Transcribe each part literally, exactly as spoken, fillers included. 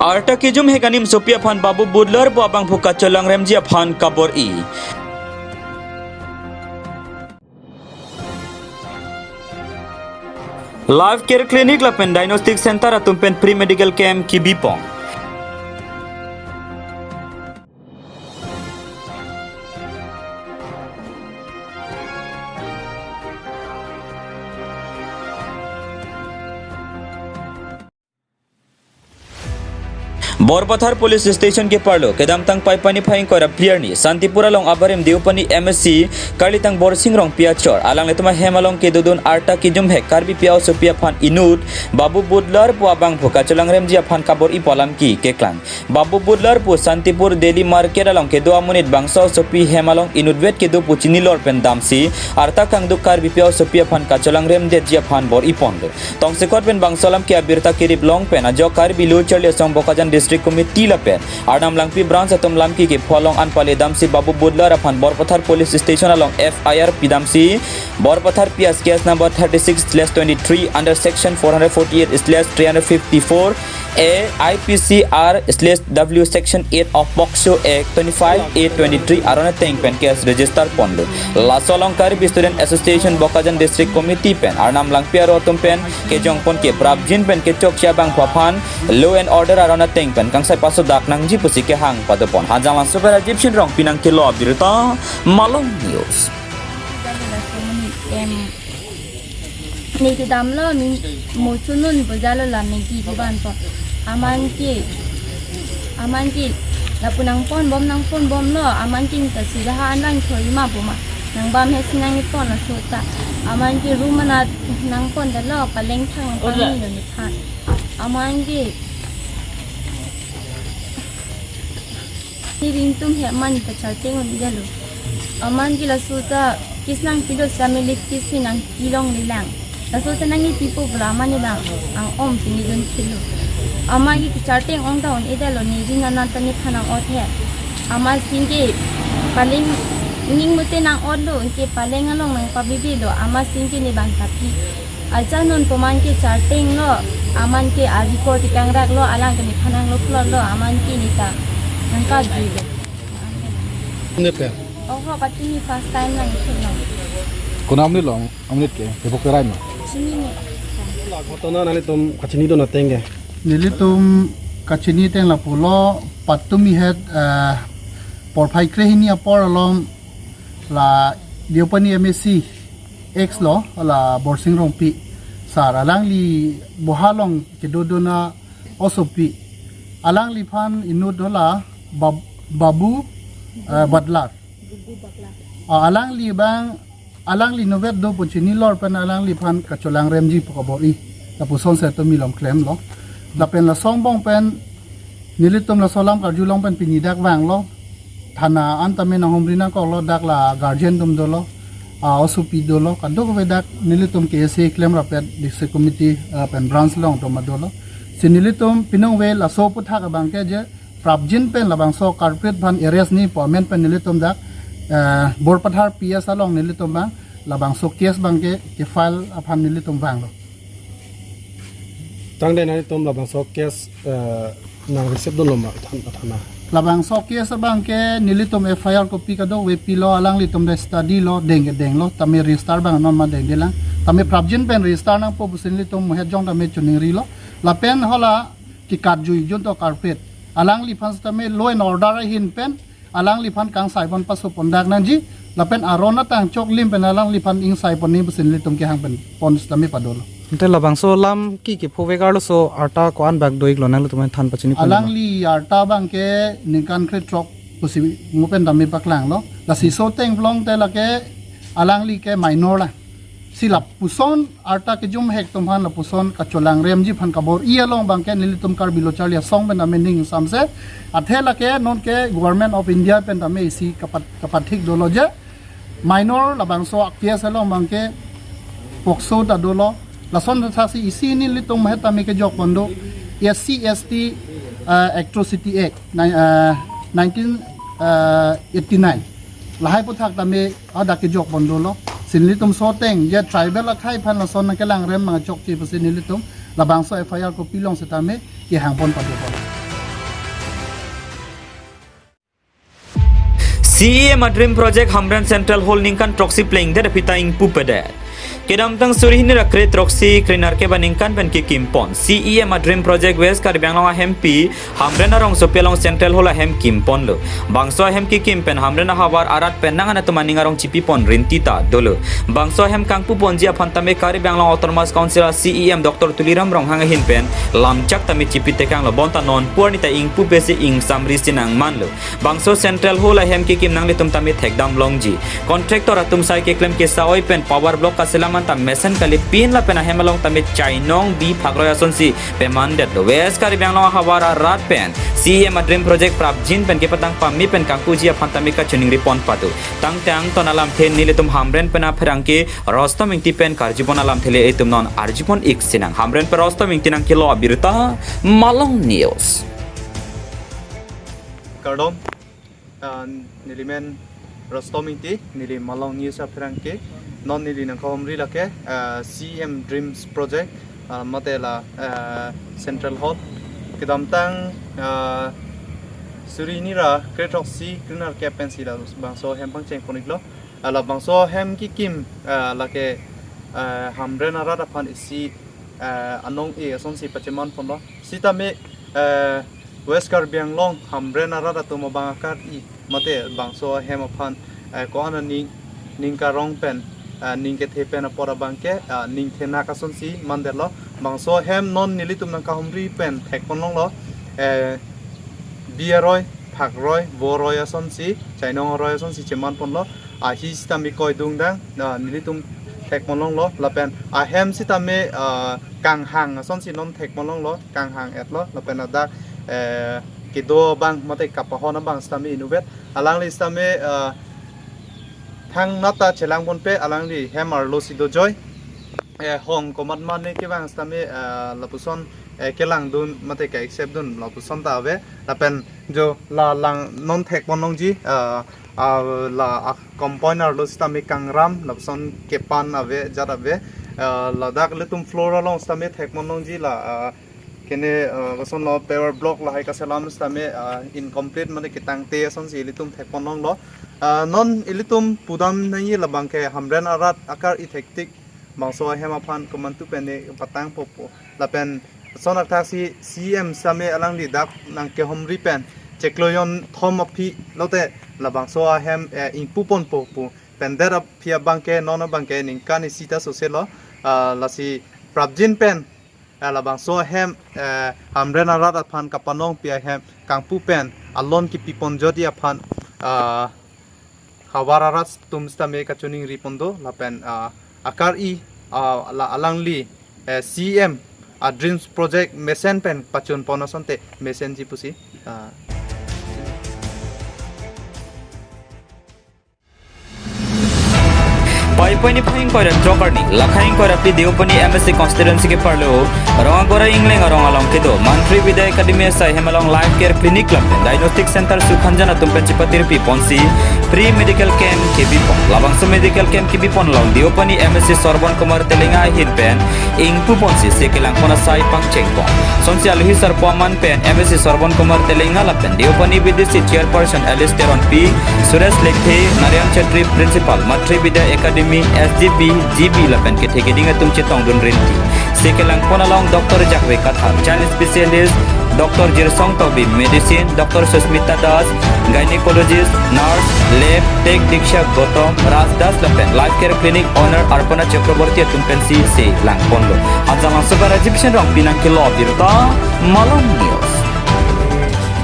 Arta kejum hek anim asopi aphan Babu Budlar pu abangphu kacholangremji aphan kabor-i. Life Care Clinic lapen Diagnostic Center atum pen free medical camp kebipon. Borpathar Police Station keparlo kedamtang Paipani phaingkoi ra phli arni Santipur along abarim Deopani M A C karlitang Borsing Rongpi achor alanglitum ahem along kedodun arta kejum hek Karbipi asopi aphan inut Babu Budlar pu abangphu kacholangremji aphan kabor-i pu alam ke keklang. Babu Budlar pu Santipur Daily Market along kedo amonit bangso asopi hem along inutvet kedo pu chinilor pen damsi arta kangduk Karbipi asopi aphan kacholangremdetji aphan bor-iponlo. Tongsekot pen bangso alam ke abirta kerip long pen ajok Karbi Lo Charli Asong Bokajan District Committee lapen Arnam Langpi Branch atum lam ke kepho along an pale damsi Babu Budlar aphan Borpathar Police Station along F I R pidamsi Borpathar P S case number thirty-six slash twenty-three under section four hundred forty-eight slash three hundred fifty-four A I P C R slash W section eight of POCSO Act twenty-five A twenty-three aron ateng pen case register ponlo. Laso along Karbi Student Association Bokajan District Committee pen Arnam Langpi aro atum pen kejongpon ke prapjin pen kechokche abangphu aphan law and order aron ateng pen kangsai pasodak nangji pusi kehang padopon. Hanjanglangso pen Rajiv Shin Rongpi nangkelo abirta, Malong News. Jalo laso amonit em ne kedamlo, ne mo chunun pu jalo la Maggie dubanpo. Aman ke, aman ke lapu nangponbom nangponbomlo, aman ke neta sudaha anang thoi ma pu ma nangbam he si nangkepon laso ta. Aman ke room anat nangpondetlo, paleng thang nangpangni lo nephan. Aman ke ne ringtum he aman neta charteng un-edetlo. Aman ke laso ta case nangpilo sitame late case si nangpi longlelang. Laso ta nangkepipo pulo aman ne bang ang-om pini dun pilo. Aman ke charteng ong ta un-edetlo, ne ring anat ta nephan nang-ot he. Amatsi ke paleng ning mute nang-otlo, ke paleng along nangpabebelo, amatsi ke ne bang tapi. Acha non pu aman ke chartenglo, aman ke a-record kangraklo, alang ke nephan nanglo plotlo, aman ke neta nangkajuilo. Ne pen? Oho, patumi first time nangketlo. Konam ni long, amonit ke, tebok kerai ma? Chinine. La ghotona nanglitum kachinidun ateng ke? Nelitum kachini ateng lapulo, patumi het, eh, porphai krehini apor along la Deopani M A C ex lo, la Borsing Rongpi sar, alangli boha along kedodun asopi. Alangliphan inut do la Bab-, Babu, eh, Budlar. Ah, alangli bang, alangli inutvet do pu chinilor pen alangliphan kacholangremji pu kabor-i. Lapuson setame malom klemlo. Lapen laso angbong pen nelitum laso alam karjulong pen pini dak vanglo. Thana an tame nanghumri nangkoklo, dak la guardian atum dolo, ah, osopi dolo, kadokave dak nelitum K S A klem rapet district committee, ah, pen branch along atum dolo. Si nelitum pinong ve laso aphuthak abang ke je prapjin pen labangso culprit aphan arrest nangji pu amen pen nelitum dak, eh, Borpathar P S along nelitum bang labangso case abang ke, ke-file aphan nelitum vanglo. Tangte nanglitum labangso case, eh, nang receive dunlo ma than-, thana? Labangso case abang ke nelitum F I R copy kadokave pilo, alanglitum ta study lo, deng ke denglo, tame register abang non ma dengdelang. Tame prapjin pen register nangpo pusi nelitum muhet jong tame chiningrilo. Lapen hala kekat jui jun to culprit. Alangliphan setame law and order ahin pen alangliphan kangsai pon pasopon dak nangji, lapen aron atang choklim pen alangliphan ingsai pon nangji pusi nelitum kehang pen pon setame padolo. Ante labangso alam ke kephovek arloso arta ko-an bak do-iklo nanglitum than pachini pon? Alangli arta abang ke ningkan krethrok pusi ngu pen tame paklanglo. Lasi soteng plong te lake alangli ke minor lang. Si lapuson arta kejum hek atum aphan lapuson kacholangremji aphan kabor-i along abang ke nelitum Karbi Lo Charli Asong pen tame ning samse. Athe lake non ke Government of India pen tame isi kapat-, kapathik dolo je minor labangso case along abang ke POCSO ta dolo. Lason thaksi isi nelitum muhet tame kejok pon do S C S T, eh, Atrocity Act, ni-, eh, nineteen, eh, eighty-nine. Lahai aphuthak tame hadak kejok pon dolo. Si nelitum soteng je tribal akhei aphan lason nangkelangrem abang chokche pusi nelitum labangso F I R copy along setame kehang pon padopon. C E M a Dream Project Hamren Central Hall ningkan throksi plengdet aphi ta ingpupedet. Kedamtang suri hini ra kre throksi kre nerkep aningkan pen kekim pon C E M a Dream Project West Karbi Anglong ahempi Hamren arongsopi along Central Hall ahem kim ponlo. Bangso ahem kekim pen Hamren ahavar arat pen nang anatum aning arong chipi pon rinti ta dolo. Bangso ahem kangpu ponji aphan tame Karbi Anglong Autonomous Council a C E M Doctor Tuliram Ronghang ahin pen lamchak tame chipi tekanglo, bonta non pu arni ta ingpupe si ingsamri si nangmanlo. Bangso Central Hall ahem kekim nanglitum tame thekdam longji. Contractor atum sai keklem kesa-oi pen power block kaselam anta mesen kali pin lapen ahem along tame chainong bi phakroi asonsi pemandetlo. West Karbi Anglong ahavar arat pen C E M a Dream Project prapjin pen kepatang pame pen kangpuji aphan tame kachiningri pon pado. Tangte angton alamthe nelitum Hamren pen apherangke Rostom Ingti pen karjupon alamthe le itum non arjupon ik sinang. Hamren pen Rostom Ingti nangkelo abirta, Malong News. Kardom, ah, neli men Rostom Ingti, neli Malong News apherangke. Non neli nangkahumri lake, ah, C E M Dreams Project, ah, mate la, ah, Central Hall. Kedamtang, ah, suri hini ra kre throksi kre nerkep pensi labangso ahem pangcheng pon iklo. Ah, labangso ahem kekim, ah, lake, ah, Hamren arat aphan isi, ah, anong-e asonsi pacheman ponlo. Sitame, ah, West Karbi Anglong Hamren arat atum abang akar-i mate bangso ahem aphan, ah, ko-an aning, ning karong pen, ah, ning kethe pen apor abangke, ah, ning thenak asonsi mandetlo. Bangso ahem non nelitum nangkahumri pen thek pon longlo. Eh, bi aroi, phak roi, vo roi asonsi, chainong aroi asonsi cheman ponlo. Ahi sitame koi dungdang, ah, nelitum thek pon longlo. Lapen ahem sitame, ah, kanghang asonsi non thek pon longlo, kanghang etlo. Lapen ladak, eh, kedo abang mate kapahon abang sitame inutvet. Alangli sitame, ah, thangnat ta chelang ponpe, alangli hem arlo si dojoi. Eh, hong komat mane kevang sitame, ah, lapuson, eh, kelangdun mate ka-accept dun lapuson ta ave. Lapen jo la lang non thek pon longji, ah, ah, la, ah, compound arlo sitame kangram, lapuson kepan ave, jat ave. Ah, ladak ilitum floor along sitame thek pon longji la, ah, kene, ah, kosonlo, power block lahai kaselam sitame, ah, incomplete mane ketangte asonsi ilitum thek pon longlo. Ah, non ilitum pudam nangji labangke Hamren arat akar-i thektik bangso ahem aphan komantu pen ne patang popo. Lapen son athak si C E M sitame alangli dak nangkehumri pen chiklo jonthom aphi lote labangso ahem, eh, ingpu ponpo pu. Pen det aphi abangke non abangke ningkan isi ta soselo, ah, lasi prapjin pen, eh, labangso ahem, eh, Hamren arat aphan kapanongpi ahem kangpu pen alon kepi ponjodi aphan, ah, havar arat atum sitame kachiningri pon do lapen, ah, akar-i, ah, la alangli, eh, C E M a Dreams Project mesen pen pachun pon asonte mesenji pusi, ah. Pai pai niphai ingkoi ra throk arni, lakhai ingkoi ra phli Deopani M A C constituency keparlo Rongagora Ingleng arong along kedo Mantri Vidya Academy asai hem along Life Care Clinic lapen Diagnostic Center Sukhanjan atum pen chepatirpi ponsi free medical camp kebi pon. Labangso medical camp kebi pon along Deopani M A C Sorbon Kumar Telenga ahin pen ingpu ponsi se kelang pon asai pangcheng pon. Sonsi alohi sarpo aman pen M A C Sorbon Kumar Telenga lapen Deopani B D C Chairperson Alice Teronpi, Suresh Lekthe, Narayan Chetri Principal, Mantri Vidya Academy, S D B, G B lapen kethe keding atum chetongdun rinti. Se kelang pon along Doctor Jakve Kathar, Child Specialist, Doctor Jirsong Tokbi, Medicine, Doctor Susmita Das, Gynecologist, Nurse, Lab Tech Diksha Gautam, Raj Das lapen Life Care Clinic Owner Arpana Chakraborty atum pensi se lang ponlo. Hanjanglangso pen Rajiv Shen Rongpi nangkelo abirta, Malong News.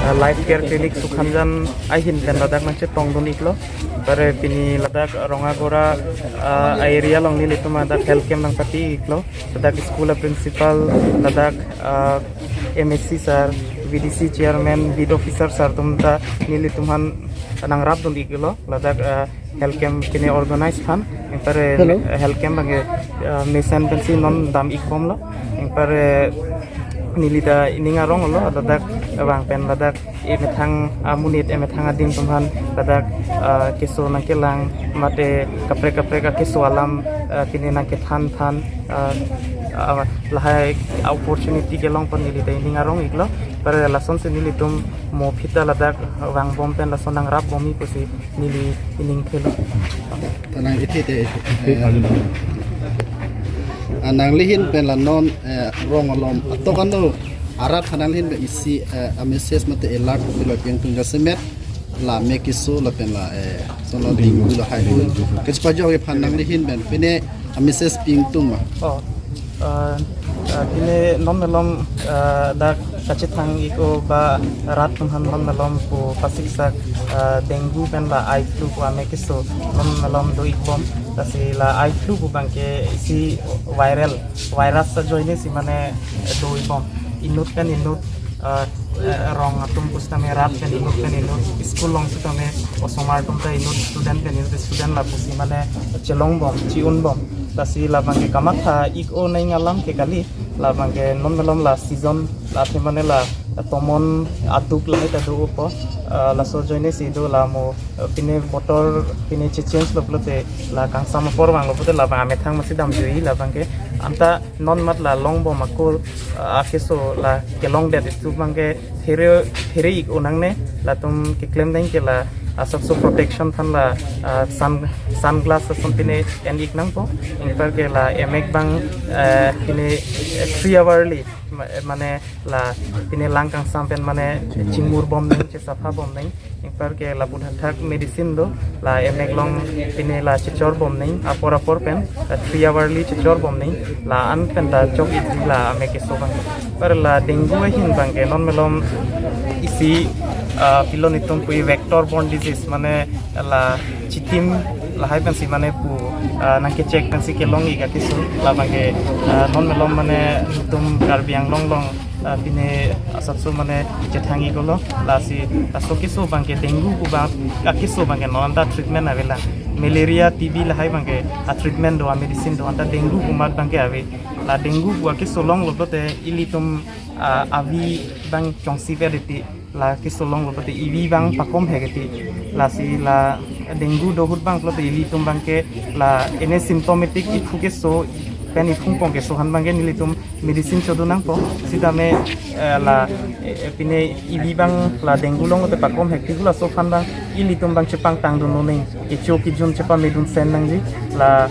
Ah, Life Care Clinic Sukhanjan ahin pen ladak nangchetongdun iklo. Pare pini ladak Rongagora, ah, area along nelitum ladak health camp nangpati iklo. Ladak school a principal, ladak, ah, M A C sir, V D C chairman, beat officer sir atum ta nelitum aphan nangrapdun iklo. Ladak, ah, health camp kene organize aphan, ingpare, hello, eh, health camp abangke, eh, mesen pensi non dam ik bomlo, ingpare neli ta ining arong lo, ladak vang pen ladak emethang amonit, emethang adim atum aphan ladak, eh, keso nangkelang mate kaprek kaprek akeso alam, eh, kene nangkethan than, eh, ah, lahai opportunity kelong pon neli ta ining arong iklo. Pare lasonsi nelitum mo phita ladak vangbom pen lason nangrapbomji pusi neli ining thelo. Tanang ithi te, eh, ah, nanglihin pen la non, eh, rong alom atok ano arat ha nanglihin pen isi, eh, a-message mate alert kopilo piangtung jasemet la mek keso lapen la, eh, sono dengue lahai hu kachepajok aphan nanglihin pen pine a-message piangtung ma? Oh, ah, ah, pine non malom, ah, dak kachethang-ik-o ba rat atum aphan non malom pu pasiksak, ah, dengue pen la eye flu pu amek keso non malom do-ikbom. Lasi la eye flu pu abangke isi viral, virus ajoinesi mane do-ikbom. Inut pen inut, ah, eh, rong atum pusitame rat pen inut pen inut, school along sitame osomar atum ta inut, student pen inut student lapusi mane chelongbom, chi-unbom. Lasi labangke kamatha-ik-o nang alam ke kali, labangke non malom la season, la athe mane la tomon aduk lahai ta do-opo, ah, laso ajoinesi do la mo, eh, pine botor pine che-change lo pulote la kangsam apor vanglo pulote labang amethang masi damjui labangke. Anta non mat la longbom ako, ah, akeso la kelongdet itum abangke phere, phere-ik-o nangne, latum keklem deng ke la asapso protection aphan la, ah, sun, sunglass ason pine en-ik nangpo. Anparke la emek abang, eh, pine, eh, three hourly, ma-, mane la pine lang kangsam pen mane chingmurbom nang, chesaphabom nang. Anparke lapu thakthak medicine do, la emek along pine la chechorbom nang, apor apor pen, la three hourly chechorbom nang, la an pen ta chok-ikji la amek keso abang. Pare la dengue ahin abangke non malom isi, ah, pilo nelitum pu vector borne disease, mane la chitim lahai pensi mane pu, ah, nangkechek pensi kelong-ik akeso, labangke, ah, non malom mane nelitum Karbi Anglong along, ah, pine asapso mane chethang-ik-olo. Lasi laso keso abangke dengue pu abang akeso abangke non anta treatment avelang. Malaria, T B lahai abangke a-treatment do, a-medicine do, anta dengue pu amat abangke ave. La dengue pu akeso longlo pulote ilitum, ah, avi abang chongsi ve diti, la keso longlo pulote avi abang pakomhek diti. Lasi la dengue do ahut abang pulote ilitum abangke la asymptomatic iphu keso pen iphung pong keso aphan abangke nelitum medicine chodun nangpo. Sitame, eh, la, eh, pine avi abang la dengue longte pakomhek ti hu, laso aphan abang ilitum abang chepangtangdun nang, kecho kejun chepamedun sen nangji, la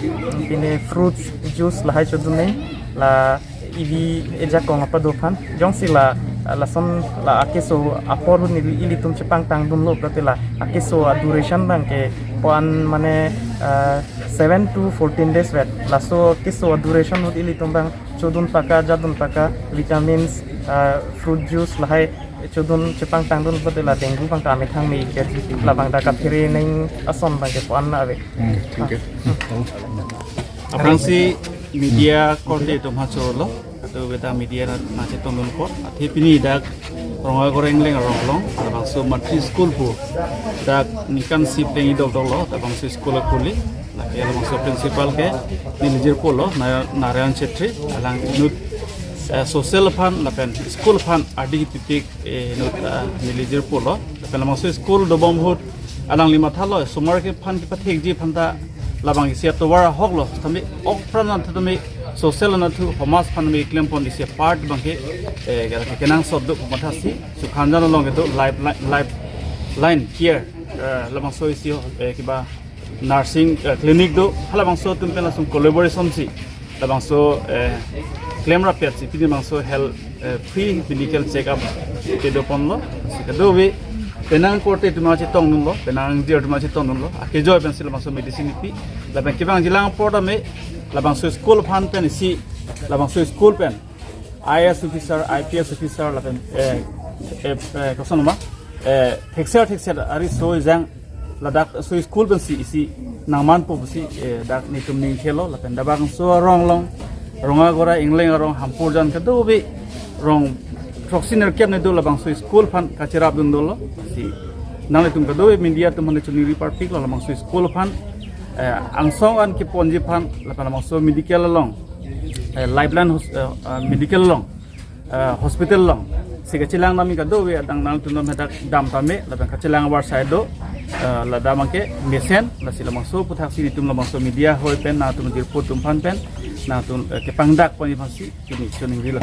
pine fruits juice lahai chodun nang, la avi ejakong apado aphan. Jongsi la, ah, lason la akeso apor ahut neli ilitum chepangtangdunlo pulote la akeso a-duration abangke ko-an mane, ah, seven to fourteen days vet. Laso keso a-duration ahut ilitum abang chodun paka, jatdun paka, vitamins, ah, fruit juice lahai chodun chepangtangdun pulote la dengue abang ta amethang me-ik det, labang ta kaphere nang ason abangke ko-an ave. Hmm, thank you. Aphrangsi media korte atum ha chorolo, kadokave ta media nangchetongdun apot, athe pini dak Rongagora Engleng arong along, labangso Matri School pu dak ningkan isi plengji dokdoklo, labangso school akuli, lake labangso principal ke neli jirpo lo, Nara-, Narayan Chetri, alang inut, eh, social aphan lapen school aphan ardi kepipik, eh, inut, ah, neli jirpo lo, lapen labangso school dobom ahut alangli mathalo, osomar ke aphan kepathekji aphan ta labang isi atovar ahok lo, tame ok pran an tame social an athu, homaj aphan me klempon isi part abangke, eh, ke kenangsot do mathasi, Sukhanjan along kedo life li-, lifeline care, eh, labangso isi, eh, kiba nursing, eh, clinic do, halabangso atum pen langsung collaboration si labangso, eh, klemrap-etsi pini labangso health, eh, free medical check up kedoponlo. Si kadokave penang korte atum chetongdunlo, penang jir atum chetongdunlo, akejoi pensi labangso medicine pi, lapen kevangjilang apor tame labangso school aphan pen isi, labangso school pen I A S officer, I P S officer, lapen, eh, eh, eh, koson ma, eh, thekser thekser ariso ejang ladak so school pensi isi nangmanpo pusi, eh, dak nelitum ning thelo, lapen labangso arong along, Rongagora Engleng arong Hampurjan kadokave rong throksi nerkep ne do labangso school aphan kacherapdun dolo. Si nanglitum kadokave media atum aphan choningri parpiklo, labangso school aphan, eh, angsong an keponji aphan, lapen labangso medical along, eh, lifeline hos-, eh, eh, medical along, eh, hospital along si kachelang nami kadokave adang nangtum nang hadak dam tame, lapen kachelang avarsai do, eh, ladak abangke mesen, lasi labangso aputhaksi nelitum labangso media hoi pen nangtum jirpo atum aphan pen nangtum, eh, kepangdakponji aphansi pini choningrilo.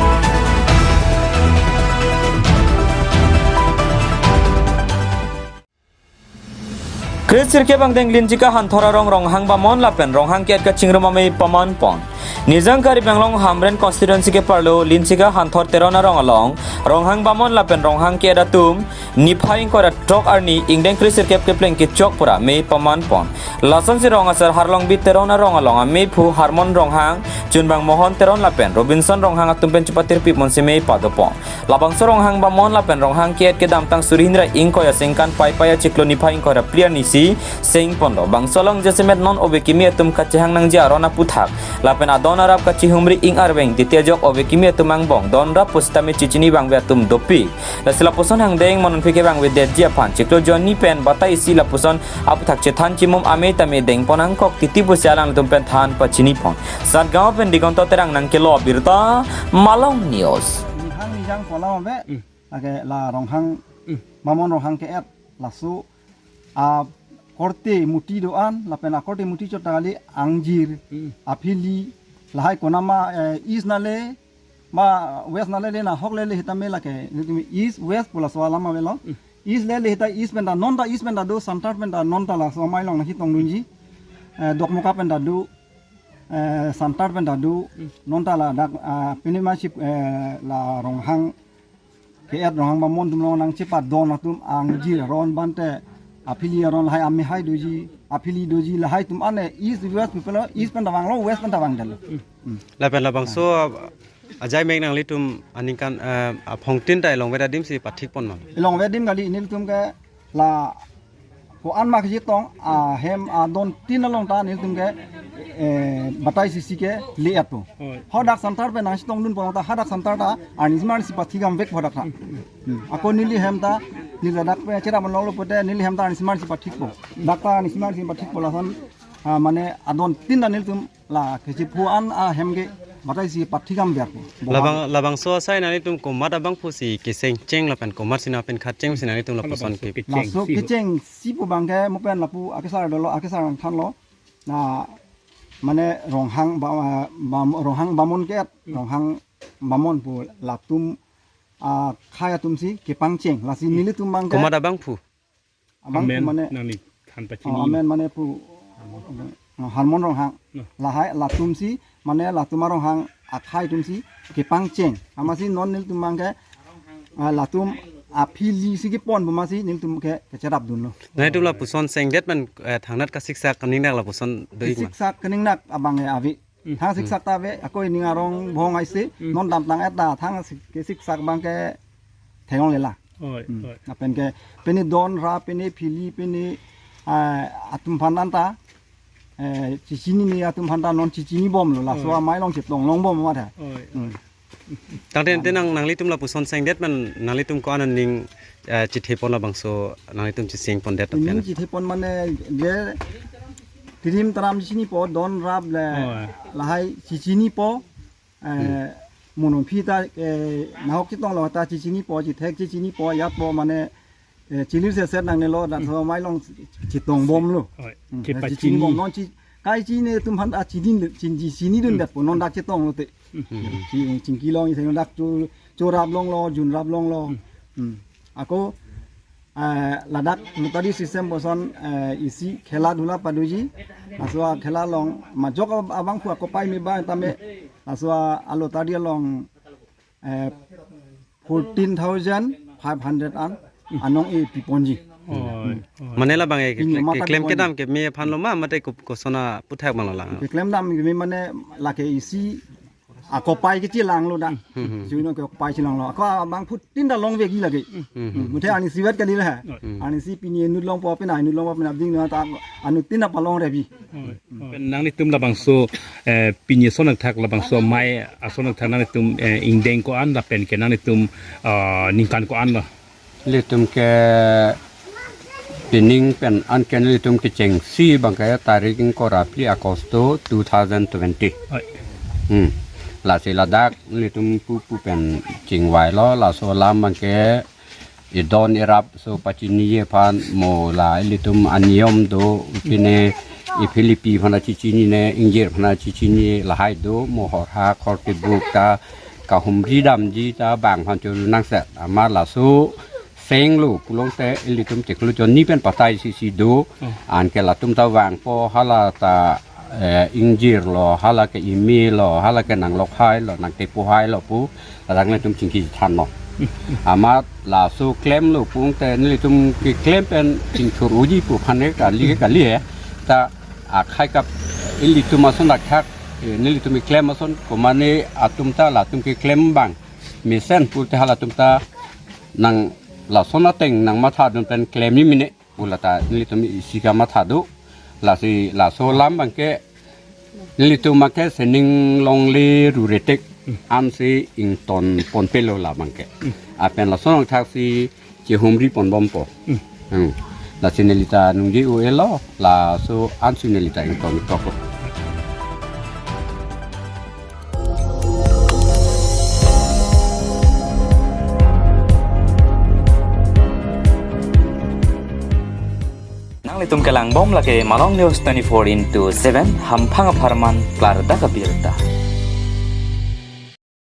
Kre sirkep angdeng Linchika Hanthor arong Ronghang Bamon lapen Ronghang ke-et kachingrum amei paman pon. Nijang Karbi Anglong Hamren constituency keparlo Linchika Hanthor Teron arong along Ronghang Bamon lapen Ronghang ke-et atum niphai ingkoi ra throk arni ingdeng kre sirkep kepleng kechok pura mei paman pon. Lasonsi rong asar Harlongbi Teron arong along ameiphu Harmon Ronghang, Chunbang Mohon Teron lapen Robinson Ronghang atum pen chepatirpi ponsi mei pado pon. Labangso Ronghang Bamon lapen Ronghang ke-et kedamtang suri hini ra ingkoi aningkan Paipai achiklo niphai ingkoi ra phli arni si seng ponlo. Bangso along jasemet non ove kimi atum kachehang nangji aron aputhak lapen adon arap kachihumri ing arveng titi ajok ove kimi atum angbong don rap pusitame chechini vangve atum dopik. Lasi lapuson angdeng mo non phike vangvedetji aphan chiklo jonni pen batai isi lapuson aputhak chethan chimum amei tame dengpon angkok titi pusi alangtum pen than pachini pon. Satgaon pen Digonto Terang nangkelo abirta, Malong News. Nihang nijang kolam ave, Hmm. lake la Ronghang, Hmm. Bamon Ronghang ke-et, laso akorte muti do-an, lapen akorte muti chot ta kali angjir, Hmm. aphili, lahai konama, eh, east nale, ma west nale le nahok lele hitame lake, nitimi east, west pu laso alam avelo. Hmm. East lele hita east pen ta, non ta east pen ta do, center pen ta, non ta laso amei along nangchetongdunji. Eh, Dokmoka pen ta do, eh, center pen ta do, Hmm. non ta ladak, ah, pini masip, eh, la Ronghang ke-et Ronghang Bamon atum along nangchepadon atum angjir aron bante aphili aron lahai amehai doji, aphili doji lahai atum ane east west people east pen ta vanglo, west pen ta vangdetlo. Hmm. Lapen labangso ajai mek nanglitum aningkan, eh, aphongtin ta elongvet adim si pathik pon ma? Elongvet adim kali, nelitum ke la ko-an ma kachetong ahem adon tin along ta nelitum ke, eh, batai isi isi ke le-et po. Oi. Hadak center pen nangchetongdun pon ta hadak center ta arnisi marnisi pathik damvek po hadak ta. Hmm. Ako neli hem ta neli ladak pen cherap longlo pote neli hem ta arnisi marnisi pathikpo. Dak ta arnisi marnisi pathikpo lason, ah, mane adon tin ta nelitum la kachepho-an ahem ke batai isi pathik damvek po. Labang, labangso asai nanglitum komat abangphu si kecheng cheng lapen komat si nangpin khat cheng si nanglitum lapuson Labangso ke. Kecheng Laso si ho. Kecheng si pu abang ke mo pen lapu akesar dolo, akesar nangthanlo. Na mane Ronghang Ba-, Bam-, Ronghang Bamon ke-et, Hmm. Ronghang Bamon pu latum akhai atum si kepangcheng. Lasi Hmm. nelitum abang ke Komat abangphu? Abang Amen mane nangli than pachini. Oh, amen mane pu, oh, Harmon Ronghang. No. Lahai latum si mane latum aronghang akhai atum si kepangcheng. Amatsi non nelitum abang ke, ah, latum aphili si kepon pu amatsi nelitum ke kacherapdunlo. Nanglitum lapuson sengdet pen, eh, thangnat kasiksak kaningnak lapuson do-ik ma? Kasiksak kaningnak abang ke ave. Hmm. Thang siksak ta ave, ako ining arong bhong aise, Hmm. non damtang-et ta, thang sik-, kesiksak abang ke theklonglelang. Oi, Hmm. oi. Lapen ke, pini don rap, pini phili, pini, ah, atum aphan ta, eh, chechinine atum aphan ta non chechinibomlo, laso Oi. amei along chetong longbom ma tha. Oi. Hmm. Tangte ante nang, nanglitum lapuson sengdet pen nanglitum ko-an aning, eh, chethepon labangso nanglitum cheseng pondet Ining apian. Chethepon mane je trim tram chechinipo don rap le Oh. lahai chechinipo, eh, Hmm. mono phi ta, eh, nahok chetonglo ta chechinipo, chethek chechinipo, yatpo mane, eh, chilir se set nangnelo dan Hmm. so amei along chetongbomlo. Oi. Hmm. Chepachini. Chechinibom non chi, kai chini atum aphan ta chini, chini, chinidun Hmm. detpo non dak chetonglo te. Hmm. Chi, chingki long, isi dak cho, cho rap longlo, jun rap longlo. Hmm. Hmm. Ako, eh, ladak lottery system puson, eh, isi khela dhula padoji. Laso akhela along majok ab-, abangphu akopai me ba tame. Laso a-lottery along, eh, fourteen thousand five hundred an anong-e piponji. Oi, oi. Mane labang e ke, Pini ke, amat keklem piponji. Kedam keme aphanlo ma mate ko-, koson aputhak abanglo lang? Keklem dam keme mane lake isi akopai kechelanglo da. Hmm, hmm. Juno ke akopai chelanglo. Ako abangphu tin ta longvekji lake. Hmm, hmm. Hmm, muthe arnisi vet kali la. Hmm. Arnisi pini inut longpo, pini inut longpo, pini abding na ta anuttin ta palong rebi. Oi. Hmm. Pen nanglitum labangso, eh, pini ason athak labangso amei ason athak nanglitum, eh, ingdeng ko-an lapen ke nanglitum, ah, ningkan ko-anlo? Ilitum ke pining pen anke ilitum kechengsi abang ke tarik ingkoi ra phli Agosto two thousand twenty. Oi. Hmm. Lasi ladak ilitum pupu pen chingvailo, laso alam abang ke idon irap so pachiniji aphan mo la ilitum aniyom do, pine iphilipi aphan chechinine, ingjir aphan chechinine lahai do, mo horha khor tibuk ta kahumri damji ta bang aphan churu nangset. Amat laso Senglo pulote ilitum chiklo jonni pen patai sisi do. Hmm. Anke latum ta vangpo, hala ta, eh, ingjirlo, hala ke imelo, hala ke nanglokhai lo, nangtepohai lo pu, ladak nelitum chingki thanlo. Amat laso klemlo pulote nelitum keklem pen chingthur uji pu aphan ke kali ke kali he. Ta akhai kap ilitum ason dak thak, eh, nelitum keklem ason komane atum ta latum keklem abang mesen pulote halatum ta nang lason ateng nangmathadun pen klemji mene pu lata nelitum isi kamatha do. Lasi laso alam abangke nelitum abangke sining longle rure tek ansi ington ponpelo la abangke. Lapen lason thak si chehumri ponbompo. Hmm. Hmm. Lasi neli ta ningje un-elo, laso ansi neli ta ington toklo. Nanglitum kelangbom lake Malong News twenty-four into seven, hamphang apharman klardak abirta.